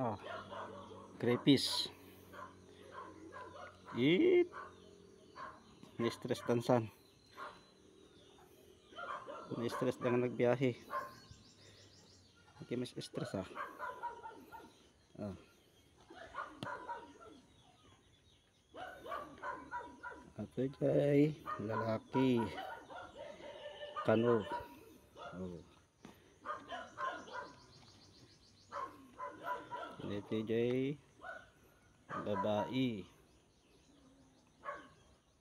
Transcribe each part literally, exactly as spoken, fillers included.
Oh, crayfish. It. Ni-stress dansan. Ni-stress dangan nagbiyahe. Okay, mas stress ah. Oh. Ato jay lalaki. Kano. Oh. Dito jay babae.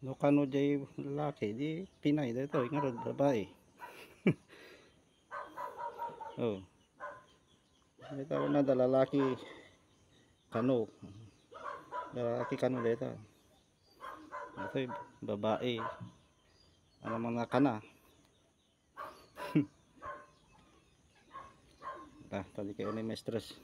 No kano jay lalaki, di Pinay dito, ngarud babae. Oh. May tao na da lalaki kano. Lalaki kano dito. Ito babae. Ano man na kana? Ah, tadi kayo ni mestres.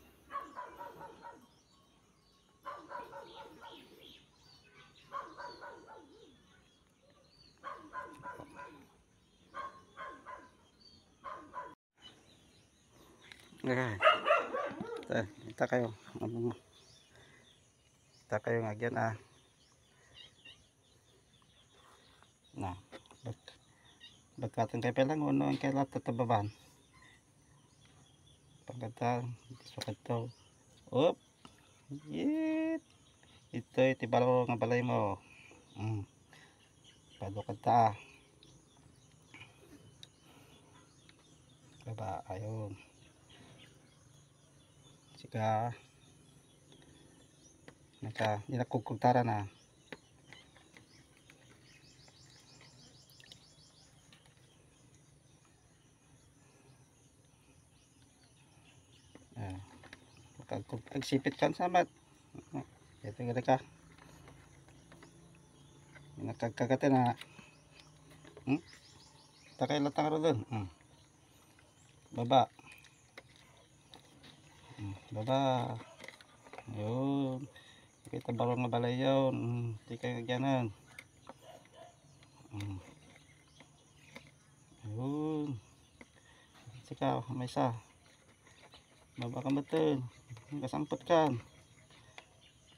Ayan. Ito, kita kayo. Ano mo? Kita kayo nga dyan, ah. Na. Bag-, bagkatan kayo pala kung ano ang kailangan tatababan. Pagkatan, sukat to. Up. Yit. Ito, iti baro nga balay mo. Mm. Padukad ta. Baba, ayun. Sika. Naka, dinakugkugtara na. Ah. Pag-, agsipit kan samat. Ito gada ka. Nakagkagati na. Hmm? Takay latang ro dun. Hmm. Baba. Hmm. Baba. Yun. Kita baro nga balay yun. Hmm. Di kayo agyanan. Hmm. Ayun. Sika, may isa. Baba ka matun. Kasangpot ka.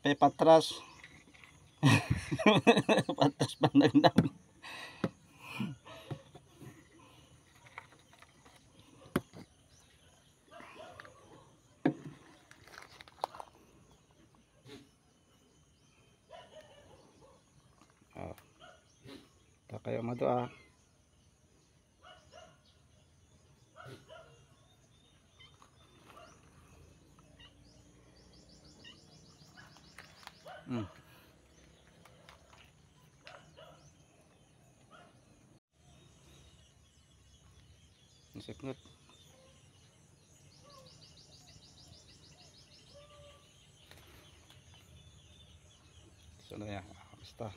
Pe patras. Patras pa nagdam. Oh. Ta kayo madua. Hmm. Nasipngot. Sana ya, basta.